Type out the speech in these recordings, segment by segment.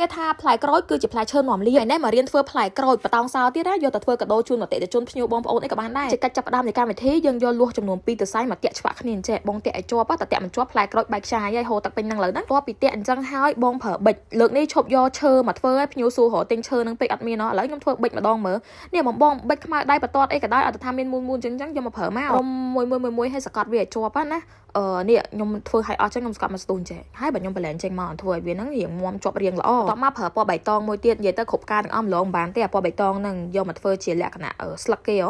គេថាផ្លែក្រូចគឺជាផ្លែឈើនាំលាភហើយនេះមករៀនធ្វើផ្លែក្រូចបតោងសោទៀតណាយកទៅធ្វើកាដូជូនអតិថិជនភ្ញៀវបងប្អូនអីក៏បានដែរជាកិច្ចចាប់ផ្ដើមនៃកម្មវិធីយើងយកលួសចំនួន2ទៅសៃមកតាក់ឆ្វាក់គ្នាអញ្ចេះបងតាក់ឲ្យជាប់តែតាក់មិនជាប់ផ្លែក្រូចបែកខ្ចាយហើយហូរទឹកពេញហ្នឹងលើហ្នឹងតពីតាក់អញ្ចឹងហើយបងប្រើប៊ិចលើកនេះឈប់យកឈើមកធ្វើឲ្យភ្ញៀវសួររកទិញឈើហ្នឹងពេកអត់មានឥឡូវខ្ញុំធ្វើប៊ិចម្ដងមើលនេះបងបងប៊ិចខ្មៅដៃបន្ទាត់អីក៏ដោយអត់ថាមានមូលមូលអញ្ចឹងយកមកប្រើមករុំមួយមួយមួយមួយឲ្យសកត់វាឲ្យជាប់ណាអឺនេះខ្ញុំធ្វើឲ្យអស់ចឹងខ្ញុំស្កត់មកស្ទូនចេះហើយបើខ្ញុំប្លែនចេញមកធ្វើឲ្យវាហ្នឹងរៀងមាំជាប់រៀងល្អតមកប្រើពណ៌បៃតងមួយទៀតនិយាយទៅគ្រប់ការទាំងអស់ម្លងមិនបានទេអាពណ៌បៃតងហ្នឹងយកមកធ្វើជាលក្ខណៈស្លឹកគេហ៎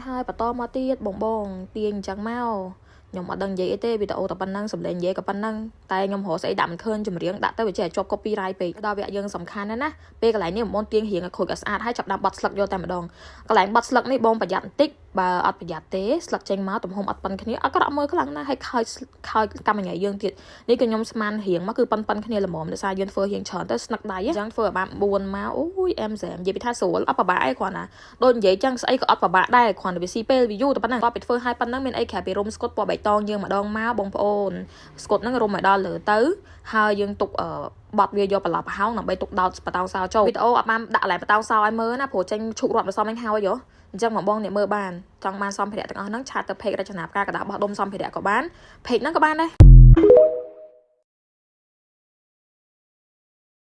ហើយបន្តមកទៀតបងបងទាញអញ្ចឹងមកខ្ញុំអត់ដឹងនិយាយអីទេវីដេអូតែប៉ុណ្ណឹងសំឡេងនិយាយក៏ប៉ុណ្ណឹងតែខ្ញុំរកស្អីដាក់មិនឃើញចម្រៀងដាក់ទៅវាចេះជាប់ copyright ពេកដល់វគ្គយើងសំខាន់ណាស់ណាពេលកន្លែងនេះបងទាញរៀងឲ្យខូចឲ្យស្អាតហើយចាប់ដើមបត់ស្លឹកយកតែម្ដងកន្លែងបត់ស្លឹកនេះបងប្រយ័ត្នបន្តិចបើអត់ប្រយ័ត្នទេស្លឹកចេញមកទំហំអត់ប៉ុនគ្នាអត់ក្រក់មើលខ្លាំងណាស់ហើយខើចខើចកម្មញ៉ៃយើងទៀតនេះគឺខ្ញុំស្មានរៀងមកគឺប៉ុនប៉ុនគ្នាល្មមដោយសារយើងធ្វើរៀងច្រើនទៅស្នឹកដៃអញ្ចឹងធ្វើឲ្យបាន4មកអូយអែមសែមនិយាយពីថាស្រួលអត់ពិបាកអីគ្រាន់ណាដូចនិយាយចឹងស្អីក៏អត់ពិបាកដែរគ្រាន់តែវាស៊ីពេលវាយូរតែប៉ុណ្ណឹងតទៅធ្វើឲ្យប៉ុណ្ណឹងមានអីក្រៅពីរុំស្កុតពណ៌បៃតងយើងម្ដងមកបងប្អូនស្កុតហ្នឹងរុំឲ្យដល់លើទៅហើយយើងទុកអឺបត់វាយកប្រឡប់ប្រហោងដើម្បីទុកដោតបតោងសោចូលវីដេអូអត់បានដាក់កន្លែងបតោងសោឲ្យមើលណាព្រោះចេញឈុករត់ម្សិលមិញហើយហ៎អញ្ចឹងបងបងអ្នកមើលបានចង់បានសម្ភារៈទាំងអស់ហ្នឹងឆាតទៅ page រចនាផ្កាកដាបោះដុំសម្ភារៈក៏បាន page ហ្នឹងក៏បានដែរ។